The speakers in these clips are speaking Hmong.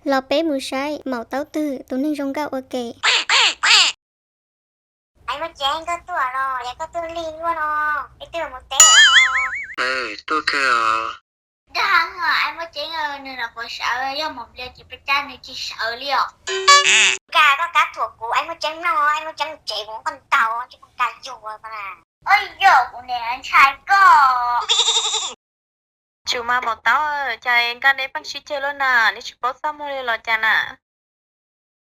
Los peb mus saib maum taub twg tus neeg zoo nkauj ua ke. Ais Muaj Tseeb, koj tuaj los yog koj tuaj lig luaj no, peb twb mus teb lawm no. Tuaj kawg os. Dag heev os Ais Muaj Tseeb, nws los puas sawv, yog Maum Nplias ces peb cab nws tsis sawv li os. Koj kab thuam kuv, Ais Muaj Tseeb mloog, Ais Muaj Tseeb tsev kuv koj ntaus tsis muaj kab yuag ko na. Ua yog kuv niam ntshai koj. Tsum mas maum taub, cas nkaj neb pheej sib ceg luaj na, neb tsis paub txaj muag li los cas na?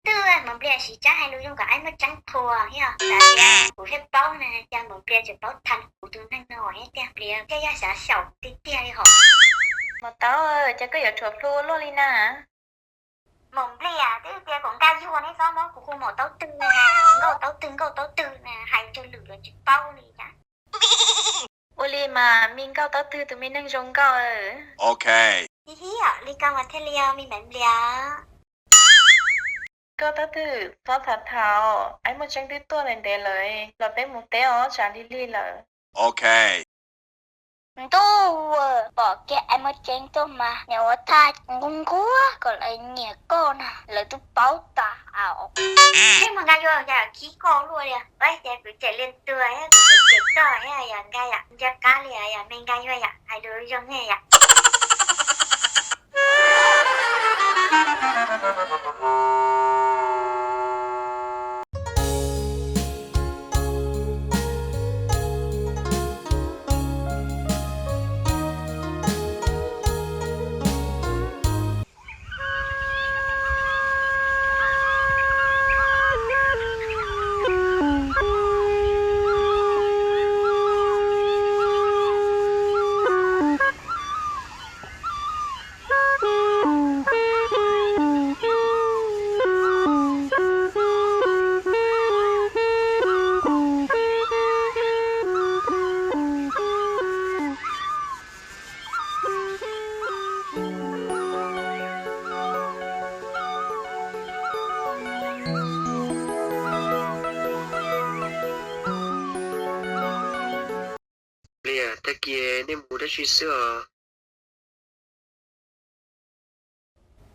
Twb Maum Nplias siv tsab hais lus zoo kom Ais Muaj Tseeb qhuas thiab, xav tias kuv thiaj paub na, cas Maum Nplias tseem paub tha kuv tus neeg no thiab tiag, Nplias thiaj yog xav xyaum kuv tiag tiag li hos. Maum taub, cas koj yuav ruam plhu ua luaj li na? Maum Nplias, twb tias kom nkaj yuag neb txhob muab kuv hu maum taub twg, nkauj taub twg nkauj taub twg na, hais ntsawg lwm los tsis paub li cas. Ua li mas me nkauj taub twg tus me neeg zoo nkauj. Hi hi, li ko mas thiaj li os me Maum Nplias. Nkauj taub twg, txhob tham tham, Ais Muaj Tseeb twb tuaj ntev ntev lawm, los peb mus teb os, tsam lig lig lawm. Ntuj, pom kiag Ais Muaj Tseeb tuaj mas niam ua thaj nquag nquag kom lawv nyiam koj na, lawv twb paub tas os. Tseeb mas nkaj yuag yam khib koj luaj li. Ces kuv cem li tuag thiab kuv cem koj thiab yom, nkaj yom, nco qab li yom, me nkaj yuag yom, hais lus zoo yom. Nplias, tag kis nej mus dab tsi xwb os?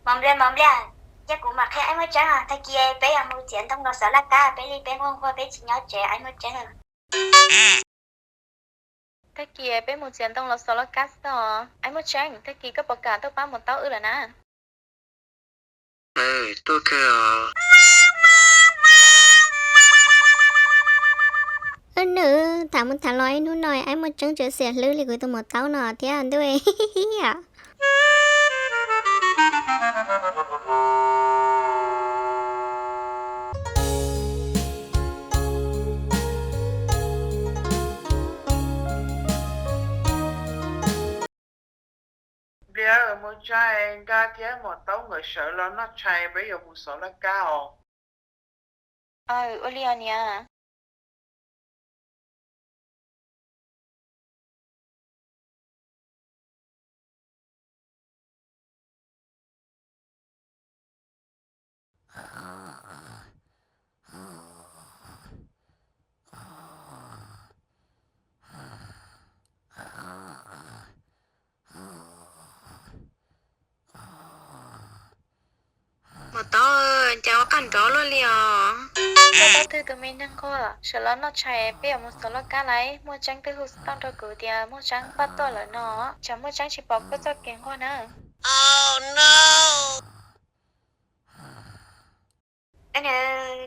Maum Nplias, Maum Nplias, cia kuv mam qhia Ais Muaj Tseeb os, tag kis peb yuav mus txiav ntoo los xov laj kab, peb li peb nquag nquag peb tsis nyob tsev Ais Muaj Tseeb. Tag kis peb mus txiav ntoo los xov laj kab xwb os. Ais Muaj Tseeb, tag kis koj puas kam tuaj pab maum taub wb lawm na? Tuaj kawg os. Wb nws tham mus tham los ib hnub no Ais Muaj Tseeb tseem xiam hlwb li kuv tus maum taub no thiab ntuj. Nplias, mus tsa nkaj thiab maum taub nkawd sawv los noj tshais peb yuav mus xov laj kab os. Aw, ua li os niam. Maum taub, cas ua qaj nrov luaj li os? Nkauj taub twg tus me neeg nquag, sawv los noj tshais peb yuav mus xov laj kab lauj. Muaj Tseeb twb hu xov tooj rau kuv tias Muaj Tseeb pab tuaj lawm no, tsam Muaj Tseeb tsis pom koj txoj kev nquag na.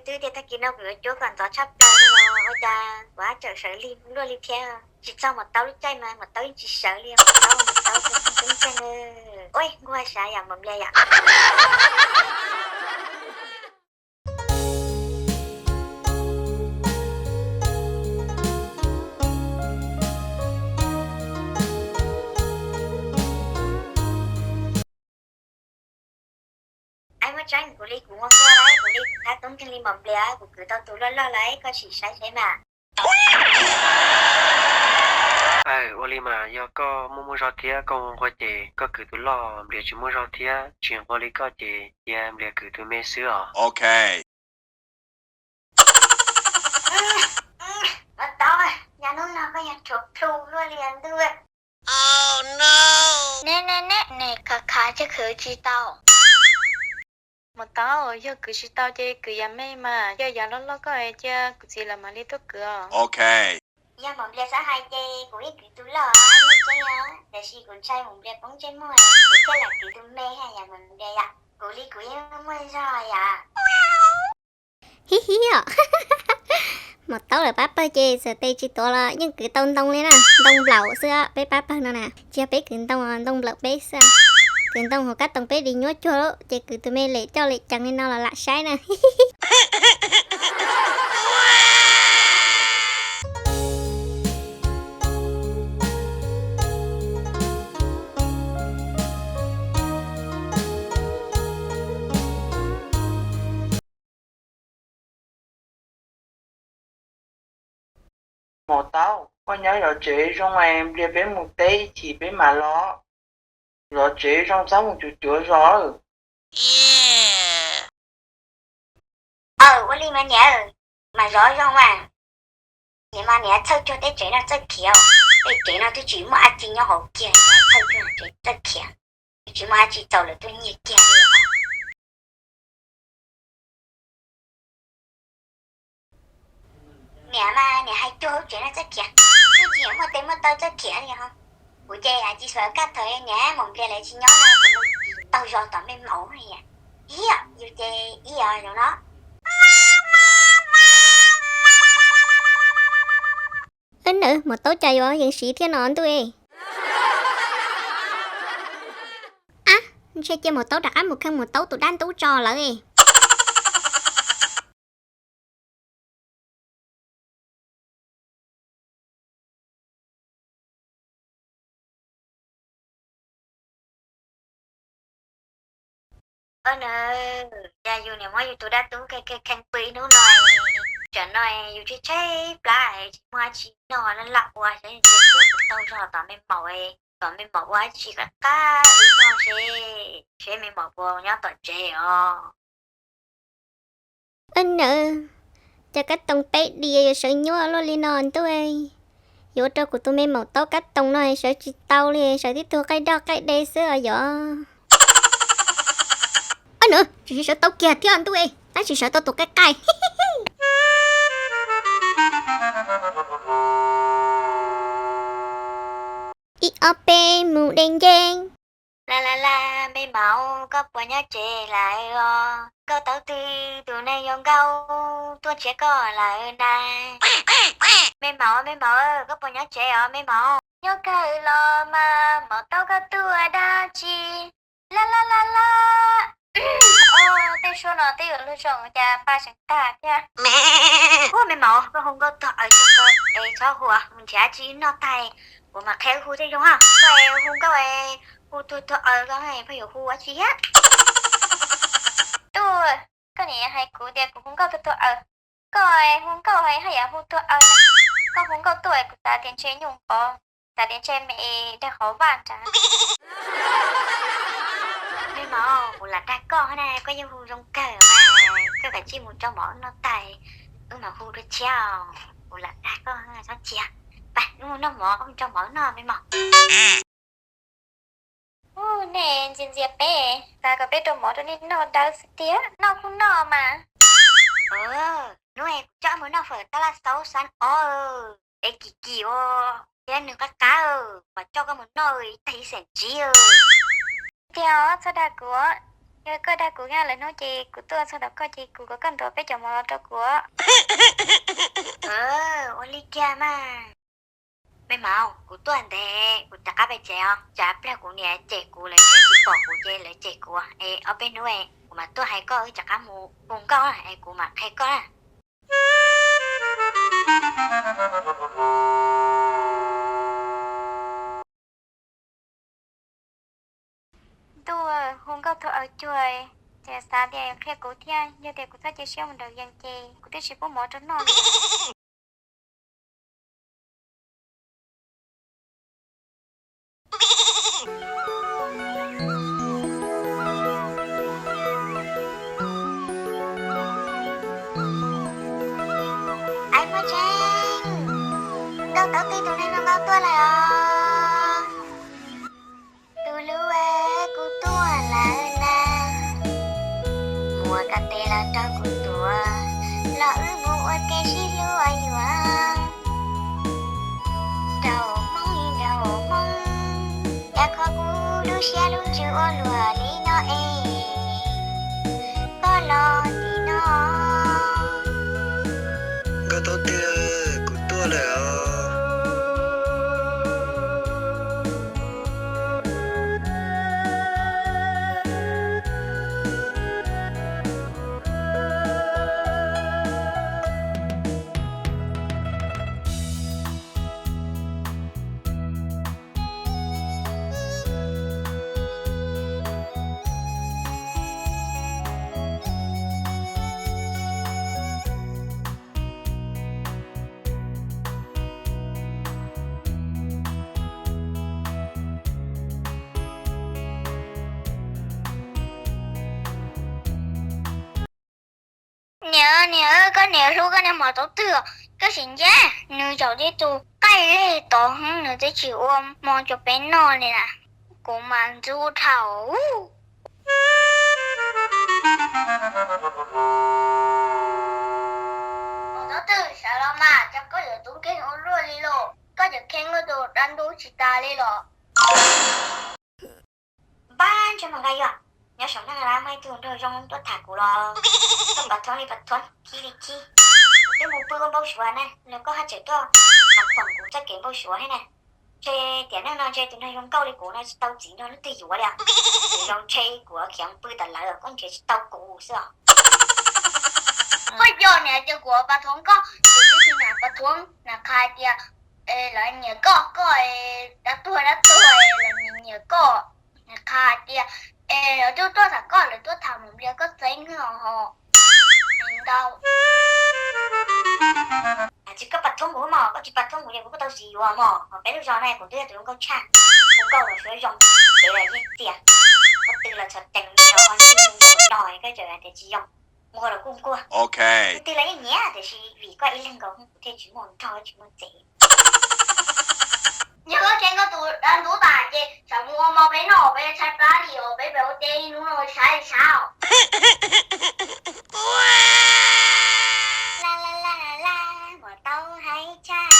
Twb tias tag kis no kuv yuav cuab kom ntxov tshaj plaws no los ua cas kuv haj tseem sawv lig luaj li thiab. Tsis txog maum taub lub caij mas maum taub yeej tsis sawv li, maum taub, maum taub tseem tseeb tseeb. Ua nquag sav yam Maum Nplias yam. Ais Muaj Tseeb, kuv li kuv nquag nquag lauj, kuv li kuv thab toob nkeeg li Maum Nplias, kuv kwv tau tus loj loj lauj, koj sim saib saib mas. Aw, ua li mas yog koj muaj muaj zog thiab koj nquag nquag ces koj kwv tus loj, Nplias tsis muaj zog thiab tsis nquag li koj ces cia Nplias kwv tus me xwb os. Maum taub, yog hnub no koj yog rhuav plhu luaj li ntuj. Ne ne ne ne, khav khav thiaj khwv tsis tau. Mus tau, yog kwv tsis tau ces kwv yam me mas, yog yam loj loj koj cia kuv txiv lawv mam li tuaj kwv os. Yog Maum Nplias xav hais ces kuv ib kwv tus loj, muaj tseeb os, tiam sis kuv ntshai Maum Nplias poob ntsej muag, kuv thiaj lam kwv tus me, yog Maum Nplias yom, kuv li kuv yeej muaj zog yom. Hib hib os. Maum Taub lawv pab pawg ces txawm tes tsis tuav los yeej kwv tau ntoo li na, ntoo nplaum xwb peb pab pawg no na, tsis yog peb kwv ntoo, ntoo nplaum peb xwb. Kwv ntoo hauv kab toos peb di nyuaj cuag lawm ces kwv tus me lem coj lem ceev li no los lam saib na. Maum Taub, koj nyob zov tsev zoo es Nplias peb mus teb ib chim peb mam los. Zov tsev zoo txhob mus cuav cuav zos. Aw, ua li mas niam, mas zov zoo mas. Niam mas niam txhawj cuag tej tsev no txawj khiav, tej tsev no twb tsis muaj dab tsi nyob hauv kiag, niam txhawj cuag tsev txawj khiav, twb tsis muaj dab tsi txaus lawv tuaj nyiag kiag li os. Niam mas niam hais cuag lub tsev no txawj khiav, twb tsis muaj tes muaj taw txawj khiav li os. Kuv ces tsis xav kaj thaum niam Maum Nplias lawv tsis nyob no kuv mus taug zog tom me maum. Ib yam yus ces ib yam zoo no. Nawb, Maum Taub cas yuav yees siv thiab no ntuj. Ab, ntshe cia Maum Taub rov qab mus kheej Maum Taub tus dab ntub tso lawm. Yog yus niam muab yus tus dab tub kheej pw ib hnub no, tsam no yus tshaib tshaib plab tsis muaj dab tsi noj lam ua, saib kuv taug zog tom me maum, tom me maum ua dab tsi qab qab wb noj seb, seb me maum puas nyob tom tsev os. Nawb, cas kab toos peb di yuav sawv nyuaj luaj li no ntuj. Yuav ua rau kuv tus me Maum Taub kab toos no sawv tsis tau li, sawv tib tug qaij doj qaij de xwb os yom. Nawb, tsis sawv tau kiag thiab ntuj, tab sis sawv tau tus qaij qaij. Ib ob peb mus de nceeb. La la la, me maum, koj puas nyob tsev lawm os? Nkauj Taub twg tus neeg yuav nkauj tuaj nrhiav koj lawm na? Me maum, me maum, koj puas nyob tsev os me maum? Nyob kawg los mas, Maum Taub koj tuaj dab tsi? La la la la. Tej suab no twb yuav luag zoo cas pa seev tag thiab. Ua me maum, koj hu nkauj tuag aws tso, es txhob hu, mus nrhiav dab tsi noj tag kuv mam qhia wb hu tej zoo. Koj hu nkauj, hu tuag tuag aws, koj pheej yuav hu dab tsi thiab? Tuaj, koj niam hais kuv tias kuv hu nkauj tuag tuag aws, koj hu nkauj haj yam hu tuag aws. Koj hu nkauj tuaj kuv xav tias ntshe nyuj npov, xav tias ntshe me dag qhov vaj nrad. Me maum, kuv lam dag koj na, koj yeej hu zoo kawg mas, koj kav tsij mus rau mov noj tag wb mam hu dua tshiab. Kuv lam dag koj, txhob cia. Pab, wb mus noj mov, wb mus rau mov noj me maum. Ub, nej ntxias ntxias peb, xav kom peb rau mov rau nej noj dawb xwb tiag, noj kuj noj mas. Hnub kuv coj mus noj fawm tab laj xaub xab ob, es kim kim ua, thiab nws qab qab, mam coj koj mus noj ib tag ib xeem ntsis. Tiag os, txhob dag kuv, yog koj dag kuv lwm hnub ces kuv tuaj txog tom koj ces kuv kom koj ntuav peb cov mov los rau kuv. Ua li kiag mas. Me maum, kuv tuaj ntev, kuv rov qab pem tsev os, tsam pliag kuv niam cem kuv, lawv tsev tsis pom kuv ces lawv cem kuv. Es ob peb hnub kuv mam tuaj hais koj, wb rov qab mus hu nkauj es kuv mam qhia koj na. Ntuj, hu nkauj tuag aws cuag, ces xav tias qhia kuv thiab, yog tias kuv txhob cia siab mus nraum yees ces kuv twb tsis pub mov rau noj li. Aib, Muaj Tseeb, Nkauj Taub twb tus neeg zoo nkauj tuaj lawm os. Tus hlub, kuv tuaj lawm na. Rau kuv tuaj los wb mus ua ke sib hlub yuav rau Hmoob li rau Hmoob, cas kho kuv lub siab lub ntsws ua luaj li no es koj los tim no. Nkauj Taub Twg, kuv tuaj lawm os. Niam, niam, koj niam hlub koj niag Hmoob Taub Twg, koj sim ncav nws zaum tib tug qaij lej tod, nws twb tsis ua hmo rau peb noj li na, kuv mas ntxub dhau. Hmoob Taub Twg, sawv los mas, cas koj yuav tub nkeeg ua luaj li los? Koj cov kheej koj tus dab ntub tsis tas li los? Npab ntsej muag Nkaj Yog, nyob saum neej lawm muaj ib tug nraug zoo tuaj tham kuv los koj pas thuab li pas thuab, khib li khib. Kuv twb mus pw ua npau suav na, los koj haj tseem tuaj tham khuam kuv txoj kev npau suav thiab na. Ntshe tiam neej no ntshe tus neeg zoo nkauj li kuv no tsis tau txiv nrog leej twg yuav li os. Tus zoo ntshe kuv khiav mus pw tom lawv koj nrhiav tsis tau kuv xwb os. Koj yog niam tias kuv pas thuab koj, kuv twb tsis niam pas thuab, niam qha tias lawv nyiam koj, koj dab tuag dab tuag, lawv nyiam nyiam koj. Niam qha tias es lawv twb tuaj tham koj, lawv tuaj tham mus nplias koj txeeb ho. Ntau. Tsis koj pas thuab kuv mog, koj tsis pas thuab kuv ces kuv kuj tau txiv yuav mog. Hos peb lub zos no kuv twb yog tus zoo nkauj tshaj, kuv nkauj los suav zoo, kev los yeej txias, koj twg los txhom cees li los ho ntsib zoo nkauj no koj tseem hais tias tsis zoo. Muag los kuj nkuag, kuv twg los yeej nyiam, tiam sis vim koj ib leeg nkaus kuv thiaj tsis muaj nrog tsis muaj txiv. Yog koj kheej koj tus dab ntub tas ces tsam mus ua hmo peb noj, peb tshaib plab li os, peb pem ua teb ib hnub no tshaib li tshaib. La la la la, muaj tau hais tshaj,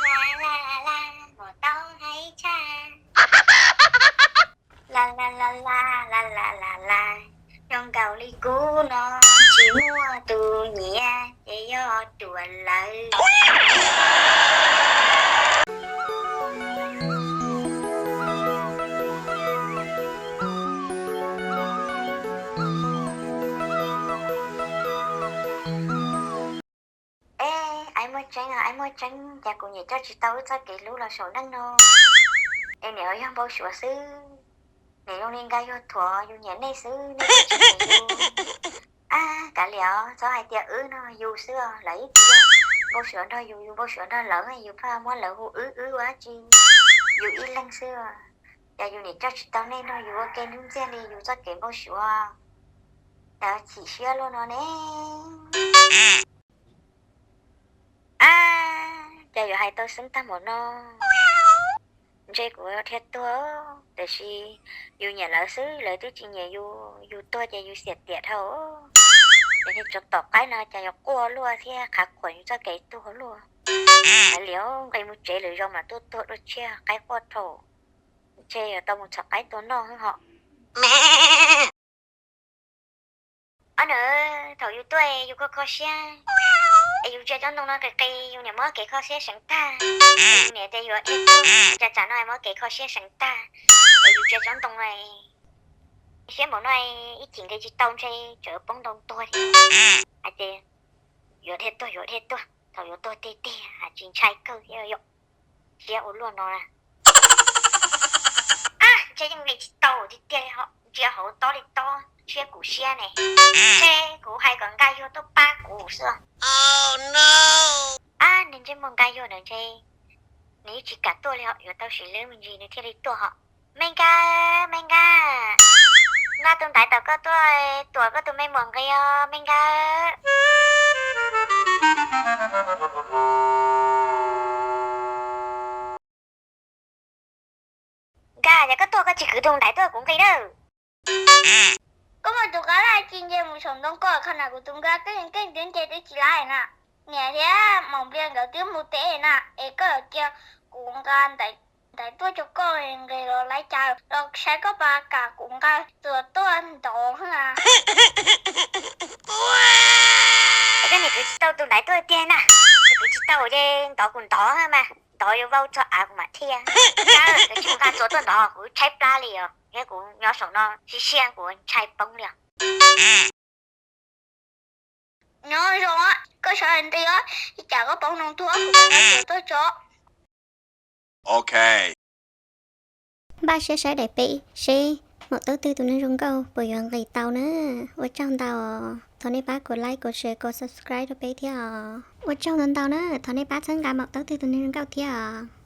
la la la la, muaj tau hais tshaj. La la la la, la la la la, zoo nkaus li kuv no tsis muaj tus nyiam ces yog ruam lawm. Es, Aib Muaj Tseeb os, Aib Muaj Tseeb, cas kuv niam coj tsis tau wb txoj kev hlub los saum neej no. Es niam yog npau suav xwb, niam zoo li Nkaj Yog thuam yus nyiam nej xwb, nej twb tsis nyiam yus. Ab, kav liam os, txhob hais tias wb no, yus xwb os, lawv ib txwm yog npau suav nrog yus, yus npau suav nrog lawv, yus pheej muab lawv hu wb, wb ua dab tsi, yus ib leeg xwb os. Cas yus niam coj tsis tau nej nrog yus ua ke ntub ntxiag li yus txoj kev npau suav, cas chim siab luaj no ne. Ab, cas yuav hais tau xeeb tag npaum no. Ntshe kuv dhia tuag, tiam sis yus nyiam lawv xwb, lawv twb tsis nyiam yus, yus tuag ces yus xiam tiam dhau. Yus niag tsov tom qaib no cas yuav quaj luaj thiab qhav khuam yus txoj kev tuag luaj. Kav liam, nqis mus tsev lwm zaus mam tuaj tuag dua tshiab, qaib quaj dhau. Ntshe yuav tau mus txhom qaib tua noj xwb hos. Ob nws, thaum yus tuaj yus kho kho siab, es yus ntsia tsob ntoo no qis qis, yus niam muab kev kho siab seev tag. Yus niam tias yuav dhia tuag, tsam tsam no muab kev kho siab seev tag, es yus ntsia tsob ntoo no, siab npaum no ib chim nqis tsis tau ntshe tseem poob ntoo tuag thiab. Hais tias yuav dhia tuag, yuav dhia tuag, thaum yuav tuag tiag tiag tsis ntshai kawg thiab yom. Siab ua luaj no na. Ab, ntshe yeej nqis tsis tau tiag tiag li, ntsia hauv tob li tob, siab kuv siab ne. Ntshe kuv hais kom Nkaj Yog tuaj pab kuv xwb. Ab, nws ntsej muag Nkaj Yog ntawd ntshe nws yeej tsis kam tuaj li hos, yuav tau sim lwb me ntsis nws thiaj li tuaj hos. Me Nkaj, me Nkaj, nqa tus ntaiv tom koj tuaj, tuam koj tus me muam nqis os me Nkaj. Nkaj, yog koj tuaj koj tsis kwv tus ntaiv tuaj kuv nqis nawb. Koj muaj tus qab laj Kij nce mus saum ntoo koj, qhov na kuv tus nqa keej keej twb nce twb tsis laib na. Niam thiab Maum Nplias nkawd twb mus teb na, es koj cia kuv nqa ntaiv tuaj rau koj, nqis los laib cas los saib koj puas kam kuv nqa txuas tuaj ntov. Es koj niam kwv tsis tau tus ntaiv tuaj tiag na, kwv tsis tau ces ntov kuv ntov mas, ntov yuav vau txog av kuv mam thiaj. Koj tsis mus nqa txuas tuaj ntov kuv tshaib plab li os, thiab kuv nyob saum no siab siab kuv ntshai poob li os. Nyob zoo, koj sawv nqis os, ib tsam koj poob noo tuag kuv nqa txuas tuaj tso. Npaj siab saib daim peb seb maum taub twg tus neeg zoo nkauj puas yuav nqis tau na. Ua tsaug ntau, thov nej pab kom like, kom share, kom subscribe rau peb thiab os. Ua tsaug ntau ntau na, thov nej pab txhawb nqa maum taub twg tus neeg zoo nkauj thiab os.